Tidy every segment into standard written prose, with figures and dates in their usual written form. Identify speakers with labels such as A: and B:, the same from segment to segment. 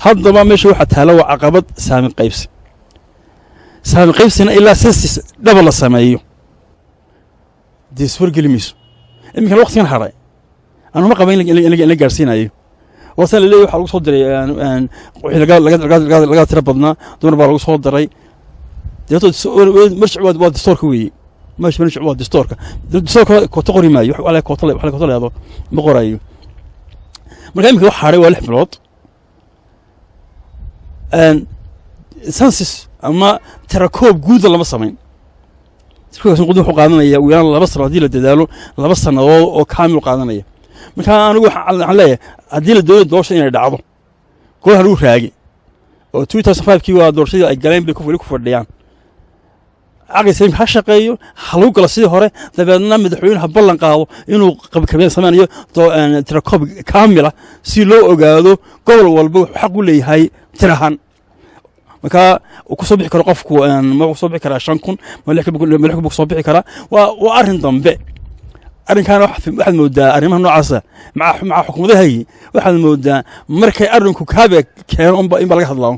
A: Haddaba meesha waxaa taala waa caqabad saami qaybsi. Saami qaybsina ilaa census dhaba la sameeyo dee iswargeli mayso. Iminkana waqtigan hadhay anuma qaba in la gaarsiinayo. Waasa la leeyahy, waxaa lagu soo diray wixii laga tiro badnaa, dumar baa lagu soo daray. Deeto marjic waa dastoorka weeye. Marjic waa dastoorka. Dastoorka koota qori maayo, wax koota wax koota leedo ma qorayo. Marka iminka waxa hadhay waa 6 bilood. Census ama tirakoob guuda lama samayn. Tirakoobkaas wuxuu qaadanaya ugu yaraan 2 sano, haddii la dadaalo 2 sannadood oo kaamil qaadanaya. Marka anigu waxaan leeyahay, haddii la doonayo doorasha inay dhacdo, golaha lagu raagi oo 2005-kii waa doorashadii ay galeen bay weli ku fadhiyaan. Caqli saliimka ha shaqeeyo, ha lagu galo sidii hore. Dabeedna madaxweyne ha ballan qaado inuu kabeen sameynayo tirakoob kaamila si loo ogaado gobol walba wuxuu xaq u leeyahay tirahan. Marka uu ku soo bixi karo qofku, ma ku soo bixi karaa 5,000, ma 6,000 buu kusoo bixi karaa? Waa arrin dambe. Arrinkaana waxaad moodaa arrimaha noocaasa maca xukuumadahagi, waxaad moodaa markay arrinku kaabe keeno unba inba laga hadlaa.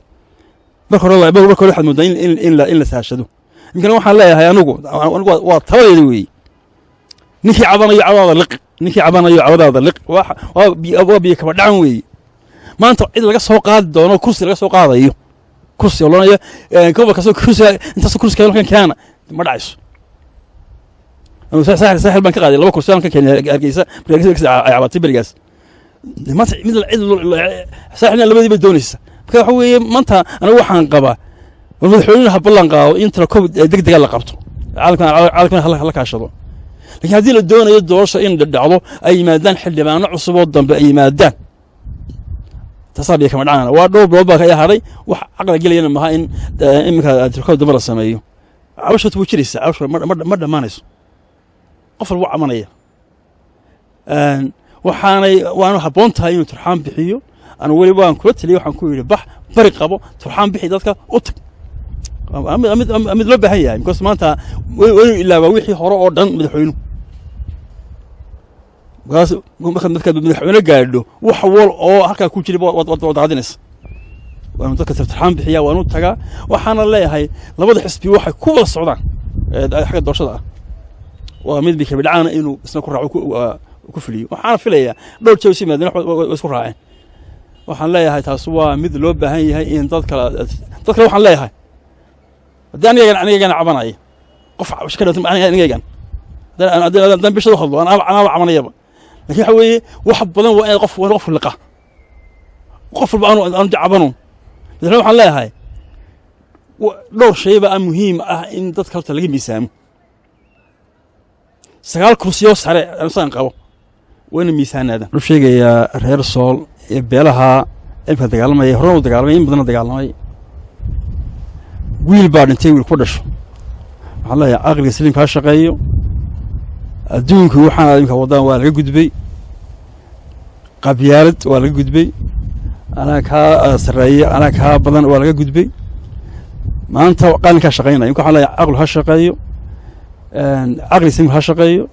A: Marka hore waxaad moodaa in la saashado. Iminkana waxaan leeyahay anigu waa taladeeda weeye: ninkii cabanayo cawadaada liq, ninkii cabanayo cawadaada liq. Waa biyo kaba dhacan weeye. Maanta cid laga soo qaadi doono kursi, laga soo qaadayo kursi oo loonaya gobol kasta kursiga intaasoo kursi halkan keena, ma dhacayso. Saaxil baan ka qaaday laba kursi, halkan keenay Hargeysa. Marka Hargeysa ay cabatay berigaas, maanta mid cid saaxilna labadii bay doonaysa. Marka waxa weeye, maanta anigu waxaan qabaa war madaxweynuhu ha ballan qaado in tirakoob deg dega la qabto, caalamkan hala kaashado. Lakiin haddii la doonayo doorasha in dhacdo, ay yimaadaan xildhibaano cusub oo dambe ay yimaadaan, taasaa biyo kama dhacana. Waa dhowr bilood baa ka hadhay. Wax caqli gelayana maha in iminka tirakoob dambe la sameeyo. Cabashatu way jiraysaa, cabashu ma dhammaanayso, qof walba cabanaya. Waxaanay waanu habboon tahay inuu turxaan bixiyo. Anu weli waan kula taliyay, waxaan ku yidhi: bax, bari qabo, turxaan bixi, dadka u tag. Mid loo baahan yahay, because maanta waa inuu ilaabaa wixii hore oo dhan madaxweynuhu. Markaas markaad madaxweyne gaadho, wax wal oo halkaa ku jira waad daadinaysa. Waanu dadka turxaan bixiyaa, waanu tagaa. Waxaana leeyahay labada xisbi waxay ku wada socdaan xagga doorashada ah waa mid bikabidhacaana inuu isna ku raaco, ku fuliyo. Waxaana filayaa dhowr jeer isu yimaadeen, way isku raaceen. Waxaan leeyahay taas waa mid loo baahan yahay in dad kale. Waxaan leeyahay haddii anigagana cabanaya qof anigaygan haddaan bishada hadlo, anaaba cabanayaba. Lakin waxa weeye, wax badan waa in qof waa qof liqa, qof walba aanu cabano. Madaxweyne waxaan leeyahay dhowr shayba a muhiim ah in dadka horta laga miisaamo. Sagaal kursiyo sare saan qabo waa ina miisaanaadaan. Wuxuu sheegayaa reer Sool ee beelaha imka dagaalamaya, horena u dagaalamay, in badanna dagaalamay, wiil baa dhintay, wiil ku dhasho. Waxaan leeyahay caqliga saliimka ha shaqeeyo. Adduunku waxaan imka waddaan waa laga gudbay, qabyaalad waa laga gudbay, anaa kaa sarreeya, anaa kaa badan waa laga gudbay. Maanta qalinkaa shaqaynaya. Imka waxaan leeyahay caqlu ha shaqeeyo, caqli saliimka ha shaqeeyo.